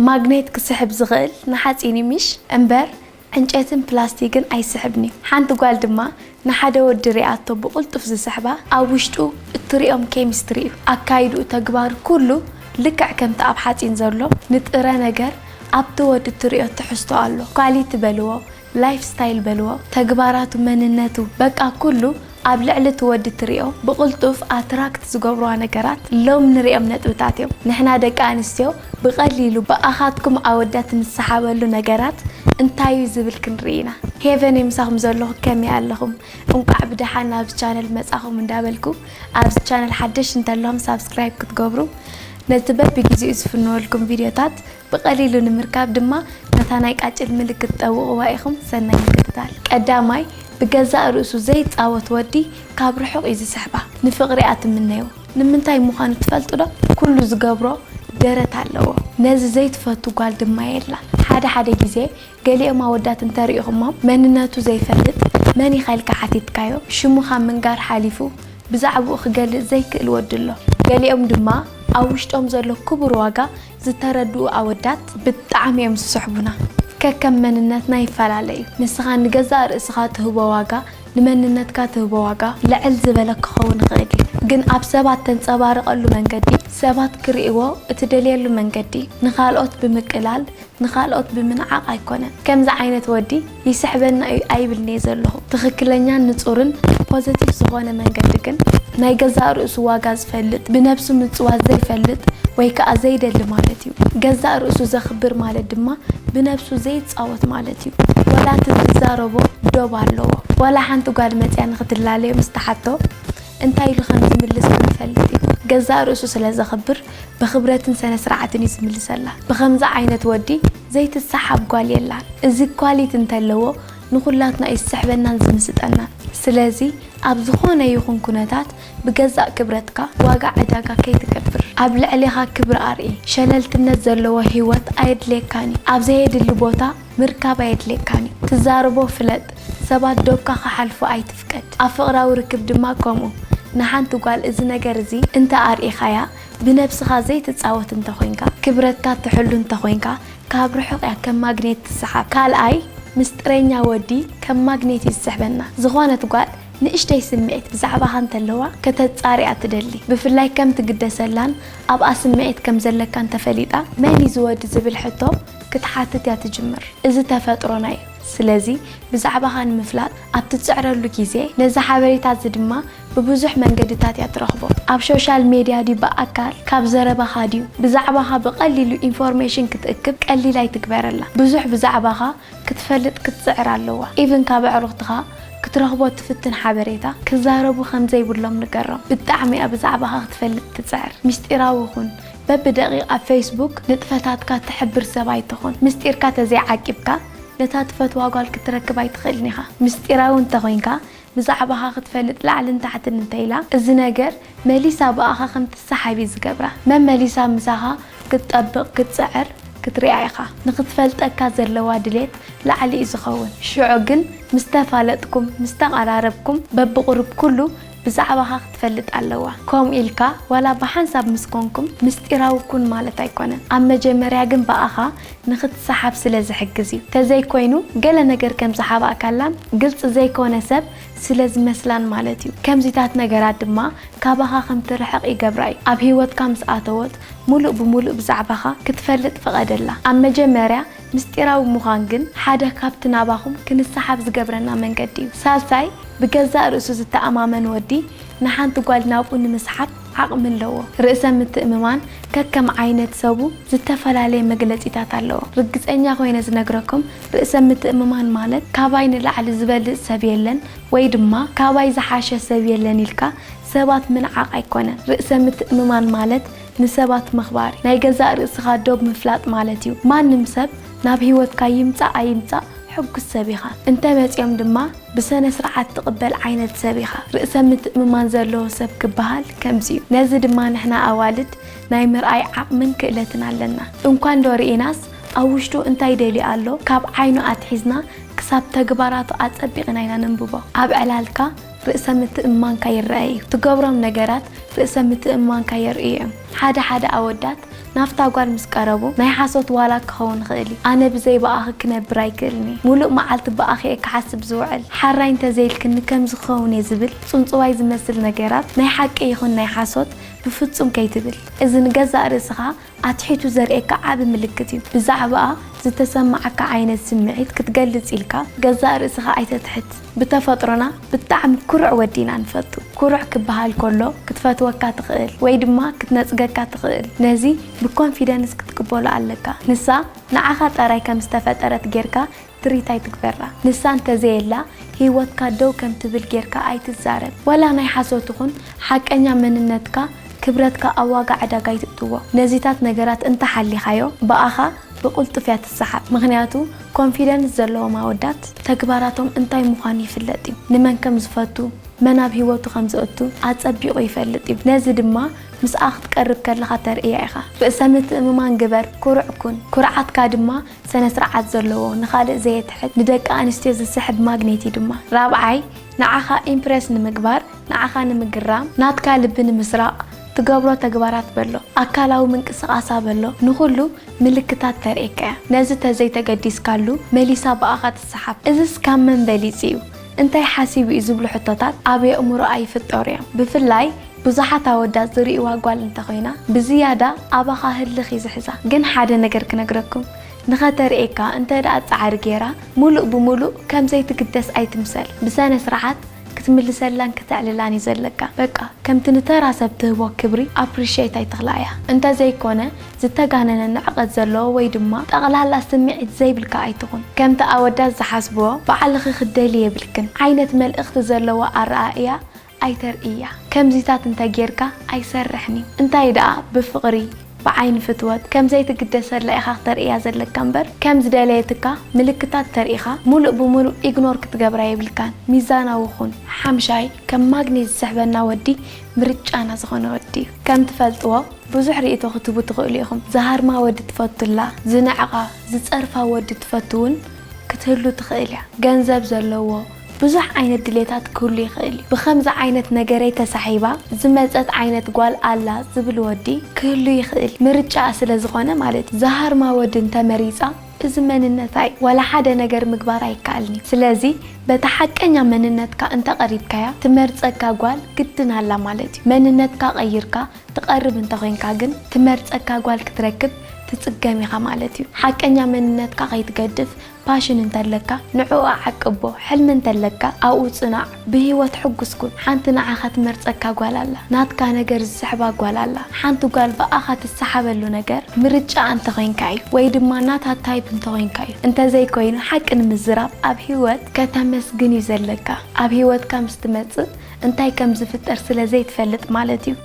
ማግኔት ክስሕብ ዝኽእል ንሓጺን እዩ ምሽ? እምበር ዕንጨይትን ፕላስቲክን ኣይስሕብን እዩ። ሓንቲ ጓል ድማ ንሓደ ወዲ ሪኣቶ ብቕልጡፍ ዝስሕባ፣ ኣብ ውሽጡ እትሪኦም ኬሚስትሪ እዩ። ኣካይድኡ፣ ተግባሩ ኩሉ ልክዕ ከምቲ ኣብ ሓጺን ዘሎ ንጥረ ነገር ኣብቲ ወዲ እትሪኦ ትሕዝቶ ኣሎ። ኳሊቲ በልዎ፣ ላይፍ ስታይል በልዎ፣ ተግባራቱ፣ መንነቱ፣ በቃ ኩሉ ኣብ ልዕሊ እቲ ወዲ እትሪኦ ብቕልጡፍ ኣትራክት ዝገብርዋ ነገራት ሎም ንሪኦም ነጥብታት እዮም። ንሕና ደቂ ኣንስትዮ ብቐሊሉ ብኣኻትኩም ኣወዳት እንሰሓበሉ ነገራት እንታይ እዩ ዝብል ክንርኢ ኢና። ሄቨን፣ ምሳኹም ዘለኹ ከመይ ኣለኹም? እንቋዕ ብደሓን ናብዚ ቻነል መጻኹም እንዳበልኩ፣ ኣብዚ ቻነል ሓደሽ እንተለኹም ሳብስክራይብ ክትገብሩ፣ ነቲ በብግዜኡ ዝፍነወልኩም ቪድዮታት ብቐሊሉ ንምርካብ ድማ ነታ ናይ ቃጭል ምልክት ጠውቕዋ ኢኹም። ሰናይ ምክትታል። ቀዳማይ፣ ብገዛእ ርእሱ ዘይጻወት ወዲ ካብ ርሑቕ እዩ ዝስሕባ። ንፍቕሪ እያ ትምነዮ። ንምንታይ ምዃኑ ትፈልጡ ዶ? ኩሉ ዝገብሮ ደረት ኣለዎ። ነዚ ዘይትፈቱ ጓል ድማ የላን። ሓደ ሓደ ግዜ ገሊኦም ኣወዳት እንተሪኢኹሞም፣ መንነቱ ዘይፈልጥ መን ኢኻ ኢልካ ሓቲትካዮ፣ ሽሙ ካብ ምንጋር ሓሊፉ ብዛዕባኡ ክገልጽ ዘይክእል ወዲ ኣሎ። ገሊኦም ድማ ኣብ ውሽጦም ዘሎ ክቡር ዋጋ ዝተረድኡ ኣወዳት ብጣዕሚ እዮም ዝስሕቡና። ከከም መንነትና ይፈላለ እዩ። ንስኻ ንገዛእ ርእስኻ ትህቦ ዋጋ፣ ንመንነትካ ትህቦ ዋጋ ልዕል ዝበለ ክኸውን ይኽእል እዩ። ግን ኣብ ሰባት ተንጸባርቐሉ መንገዲ፣ ሰባት ክርእይዎ እትደልየሉ መንገዲ፣ ንኻልኦት ብምቅላል፣ ንኻልኦት ብምንዓቕ ኣይኮነን። ከምዚ ዓይነት ወዲ ይስሕበና እዩ ኣይብልን እየ ዘለኹ። ትኽክለኛን ንጹርን ፖዘቲቭ ዝኾነ መንገዲ ግን፣ ናይ ገዛእ ርእሱ ዋጋ ዝፈልጥ፣ ብነብሱ ምጽዋት ዘይፈልጥ ወይ ከኣ ዘይደሊ ማለት እዩ። ገዛእ ርእሱ ዘኽብር ማለት ድማ ብነብሱ ዘይጻወት ማለት እዩ። ወላ እቲ ዝዛረቦ ዶብ ኣለዎ። ወላ ሓንቲ ጓል መጽያ ንኽትላለዮ ምስ ተሓቶ እንታይ ኢሉ ከም ዝምልስ እውን ይፈልጥ እዩ። ገዛእ ርእሱ ስለ ዘኽብር ብኽብረትን ስነ ስርዓትን እዩ ዝምልሰላ። ብኸምዚ ዓይነት ወዲ ዘይትሰሓብ ጓል የላን። እዚ ኳሊቲ እንተለዎ ንኹላትና እዩ ዝስሕበናን ዝምስጠናን። ስለዚ ኣብ ዝኾነ ይኹን ኩነታት ብገዛእ ክብረትካ ዋጋ ዕዳጋ ከይትገብር። ኣብ ልዕሌኻ ክብሪ ኣርኢ። ሸለልትነት ዘለዎ ህይወት ኣየድልየካን እዩ። ኣብ ዘየድሊ ቦታ ምርካብ ኣየድልየካን እዩ። ትዛረቦ ፍለጥ። ሰባት ዶብካ ክሓልፉ ኣይትፍቀድ። ኣብ ፍቕራዊ ርክብ ድማ ከምኡ። ንሓንቲ ጓል እዚ ነገር እዚ እንተ ኣርኢኻያ፣ ብነብስኻ ዘይትጻወት እንተኾይንካ፣ ክብረትካ ትሕሉ እንተኾይንካ፣ ካብ ርሑቕ እያ ከም ማግኔት ትሰሓብ። ካልኣይ፣ ምስጢረኛ ወዲ ከም ማግኔት እዩ ዝስሕበና። ዝኾነት ጓል ንእሽተይ ስምዒት ብዛዕባኻ እንተለዋ ከተጻርያ ትደሊ። ብፍላይ ከም ትግደሰላን ኣብኣ ስምዒት ከም ዘለካን ተፈሊጣ፣ መን እዩ እዚ ወዲ ዝብል ሕቶ ክትሓትት እያ ትጅምር። እዚ ተፈጥሮና እዩ። ስለዚ ብዛዕባኻ ንምፍላጥ ኣብ ትጽዕረሉ ግዜ፣ ነዚ ሓበሬታ እዚ ድማ ብብዙሕ መንገድታት እያ ትረኽቦ። ኣብ ሶሻል ሜድያ ድዩ ብኣካል፣ ካብ ዘረባኻ ድዩ፣ ብዛዕባኻ ብቐሊሉ ኢንፎርሜሽን ክትእክብ ቀሊል ኣይትግበረላ። ብዙሕ ብዛዕባኻ ክትፈልጥ ክትጽዕር ኣለዋ። ኢቭን ካብ ኣዕሩኽትኻ ክትረኽቦ ትፍትን ሓበሬታ ክዛረቡ ከም ዘይብሎም ንገሮም። ብጣዕሚ እያ ብዛዕባኻ ክትፈልጥ ትጽዕር። ምስጢራዊ ኩን። በብደቂቕ ኣብ ፌስቡክ ንጥፈታትካ ትሕብር ሰብ ኣይትኹን። ምስጢርካ ተዘይዓቂብካ ነታ ትፈትዋ ጓል ክትረክብ ኣይትኽእልን ኢኻ። ምስጢራዊ እንተኾይንካ ብዛዕባኻ ክትፈልጥ ላዕልን ታሕትን እንተኢላ፣ እዚ ነገር መሊሳ ብኣኻ ከም ትሰሓብ እዩ ዝገብራ። መመሊሳ ምሳኻ ክትጠብቕ ክትጽዕር ክትሪኣ ኢኻ። ንኽትፈልጠካ ዘለዋ ድሌት ላዕሊ እዩ ዝኸውን። ሽዑ ግን ምስ ተፋለጥኩም፣ ምስ ተቐራረብኩም፣ በብቑሩብ ኩሉ ብዛዕባኻ ክትፈልጥ ኣለዋ። ከምኡ ኢልካ ዋላ ብሓንሳብ ምስ ኮንኩም ምስጢራዊ ኩን ማለት ኣይኮነን። ኣብ መጀመርያ ግን ብኣኻ ንኽትሰሓብ ስለ ዝሕግዝ እዩ። ተዘይኮይኑ ገለ ነገር ከም ዝሓባእካላን ግልጺ ዘይኮነ ሰብ ስለ ዝመስላን ማለት እዩ። ከምዚታት ነገራት ድማ ካባኻ ከም ትርሕቕ ይገብራ እዩ። ኣብ ህይወትካ ምስ ኣተወት ሙሉእ ብሙሉእ ብዛዕባኻ ክትፈልጥ ፍቐደላ። ኣብ መጀመርያ ምስጢራዊ ምዃን ግን ሓደ ካብቲ ናባኹም ክንሰሓብ ዝገብረና መንገዲ እዩ። ሳልሳይ፣ ብገዛእ ርእሱ ዝተኣማመን ወዲ ንሓንቲ ጓል ናብኡ ንምስሓብ ዓቕሚ ኣለዎ። ርእሰ ምትእምማን ከከም ዓይነት ሰቡ ዝተፈላለየ መግለጺታት ኣለዎ። ርግጸኛ ኮይነ ዝነግረኩም፣ ርእሰ ምትእምማን ማለት ካባይ ንላዕሊ ዝበልጽ ሰብ የለን ወይ ድማ ካባይ ዝሓሸ ሰብ የለን ኢልካ ሰባት ምንዓቕ ኣይኮነን። ርእሰ ምትእምማን ማለት ንሰባት ምኽባር፣ ናይ ገዛእ ርእስኻ ዶብ ምፍላጥ ማለት እዩ። ማንም ሰብ ናብ ህይወትካ ይምጻእ ኣይምጻእ ሕጉስ ሰብ ኢኻ። እንተ መጺኦም ድማ ብሰነ ስርዓት ትቕበል ዓይነት ሰብ ኢኻ። ርእሰ ምትእምማን ዘለዎ ሰብ ክበሃል ከምዚ እዩ። ነዚ ድማ ንሕና ኣዋልድ ናይ ምርኣይ ዓቕምን ክእለትን ኣለና። እንኳን ዶ ርኢናስ ኣብ ውሽጡ እንታይ ደልዩ ኣሎ ካብ ዓይኑ ኣትሒዝና ክሳብ ተግባራቱ ኣጸቢቕና ኢና ነንብቦ። ኣብ ዕላልካ ርእሰ ምትእምማንካ ይረኣ እዩ። ትገብሮም ነገራት ርእሰ ምትእምማንካ የርእዩ እዮም። ሓደ ሓደ ኣወዳት ናብታ ጓል ምስ ቀረቡ ናይ ሓሶት ዋላ ክኸውን ይኽእል እዩ። ኣነ ብዘይ ብኣኺ ክነብር ኣይክእልን እየ። ሙሉእ መዓልቲ ብኣኺ እየ ክሓስብ ዝውዕል። ሓራይ እንተዘይልክኒ ከምዚ ክኸውን እየ ዝብል ጽንጽዋይ ዝመስል ነገራት ናይ ሓቂ ይኹን ናይ ሓሶት ብፍጹም ከይትብል። እዚ ንገዛእ ርእስኻ ኣትሒቱ ዘርእየካ ዓቢ ምልክት እዩ። ብዛዕባኣ ዝተሰማዓካ ዓይነት ስምዒት ክትገልጽ ኢልካ ገዛእ ርእስኻ ኣይተትሕት። ብተፈጥሮና ብጣዕሚ ኩሩዕ ወዲ ኢና ንፈቱ። ኩሩዕ ክበሃል ከሎ ክትፈትወካ ትኽእል ወይ ድማ ክትነጽገካ ትኽእል። ነዚ ብኮንፊደንስ ክትቅበሎ ኣለካ። ንሳ ንዓኻ ጥራይ ከም ዝተፈጠረት ጌርካ ትሪት ኣይትግበራ። ንሳ እንተዘየላ ህይወትካ ደው ከም ትብል ጌርካ ኣይትዛረብ። ወላ ናይ ሓሶት ይኹን ሓቀኛ መንነትካ ክብረትካ ኣብ ዋጋ ዕዳጋ ኣይትእትዎ። ነዚታት ነገራት እንተሓሊኻዮ ብኣኻ ብቕልጡፍ እያ ትሰሓብ። ምኽንያቱ ኮንፊደንስ ዘለዎም ኣወዳት ተግባራቶም እንታይ ምዃኑ ይፍለጥ እዩ። ንመን ከም ዝፈቱ፣ መን ኣብ ህይወቱ ከም ዘእቱ ኣጸቢቑ ይፈልጥ እዩ። ነዚ ድማ ምስኣ ክትቀርብ ከለኻ ተርእያ ኢኻ። ርእሰ ምትእምማን ግበር፣ ኩሩዕ ኩን። ኩርዓትካ ድማ ሰነ ስርዓት ዘለዎ፣ ንኻልእ ዘየትሕት፣ ንደቂ ኣንስትዮ ዝስሕብ ማግኔት እዩ ድማ። ራብዓይ፣ ንዓኻ ኢምፕረስ ንምግባር ንዓኻ ንምግራም ናትካ ልቢ ንምስራቕ ትገብሮ ተግባራት በሎ ኣካላዊ ምንቅስቓሳ በሎ ንኹሉ ምልክታት ተርእየካ እያ። ነዚ ተዘይተገዲስካሉ መሊሳ ብኣኻ ትሰሓብ። እዝስ ካብ መን በሊጹ እዩ? እንታይ ሓሲቡ እዩ ዝብሉ ሕቶታት ኣብ የእምሮኣ ይፍጠሩ እዮም። ብፍላይ ብዙሓት ኣወዳት ዝርእይዋ ጓል እንተኾይና ብዝያዳ ኣባኻ ህልኽ እዩ ዝሕዛ። ግን ሓደ ነገር ክነግረኩም፣ ንኸተርእየካ እንተ ደኣ ጻዕሪ ጌራ ሙሉእ ብሙሉእ ከም ዘይትግደስ ኣይትምሰል። ብሰነ ስርዓት ክትምልሰላን ክተዕልላን እዩ ዘለካ። በቃ ከምቲ ንተራ ሰብ ትህቦ ክብሪ ኣፕሪሼት ኣይትኽልኣያ። እንተዘይኮነ ዝተጋነነ ንዕቐት ዘለዎ ወይ ድማ ጠቕላላ ስምዒት ዘይብልካ ኣይትኹን። ከምቲ ኣወዳት ዝሓስብዎ ባዕልኺ ክትደልዪ የብልክን ዓይነት መልእኽቲ ዘለዎ ኣረኣእያ ኣይተርእያ። ከምዚታት እንተ ጌርካ ኣይሰርሕን እዩ። እንታይ ደኣ ብፍቕሪ ብዓይኒ ፍትወት ከም ዘይትግደሰላ ኢኻ ክተርእያ ዘለካ እምበር ከም ዝደለየትካ ምልክታት ተርኢኻ ሙሉእ ብሙሉእ ኢግኖር ክትገብራ የብልካን። ሚዛናዊ ኩን። ሓምሻይ ከም ማግኔት ዝስሕበና ወዲ ምርጫና ዝኾነ ወዲ እዩ። ከም ትፈልጥዎ ብዙሕ ርእይቶ ክትህቡ ትኽእሉ ኢኹም። ዝሃርማ ወዲ ትፈቱ ኣላ፣ ዝንዕቓ፣ ዝጸርፋ ወዲ ትፈቱ እውን ክትህሉ ትኽእል እያ። ገንዘብ ዘለዎ ብዙሕ ዓይነት ድሌታት ክህሉ ይኽእል እዩ። ብኸምዚ ዓይነት ነገረይ ተሳሒባ ዝመጸት ዓይነት ጓል ኣላ ዝብል ወዲ ክህሉ ይኽእል። ምርጫኣ ስለ ዝኾነ ማለት እዩ። ዝሃርማ ወዲ እንተመሪጻ እዚ መንነታ እዩ። ዋላ ሓደ ነገር ምግባር ኣይከኣልን እዩ። ስለዚ በታ ሓቀኛ መንነትካ እንተቐሪብካያ ትመርጸካ ጓል ግድን ኣላ ማለት እዩ። መንነትካ ቀይርካ ትቐርብ እንተኾይንካ ግን ትመርጸካ ጓል ክትረክብ ትጽገም ኢኻ ማለት እዩ። ሓቀኛ መንነትካ ከይትገድፍ ፓሽን እንተለካ ንዕኡ ዓቅቦ፣ ሕልሚ እንተለካ ኣብኡ ጽናዕ፣ ብህይወት ሕጉስ ኩን። ሓንቲ ንዓኻ ትመርጸካ ጓል ኣላ፣ ናትካ ነገር ዝስሕባ ጓል ኣላ። ሓንቲ ጓል ብኣኻ ትሰሓበሉ ነገር ምርጫኣ እንተኾይንካ እዩ ወይ ድማ ናታ ታይፕ እንተኾይንካ እዩ። እንተዘይኮይኑ ሓቂ ንምዝራብ ኣብ ህይወት ከተመስግን እዩ ዘለካ። ኣብ ህይወትካ ምስ ትመጽእ እንታይ ከም ዝፍጠር ስለ ዘይትፈልጥ ማለት እዩ።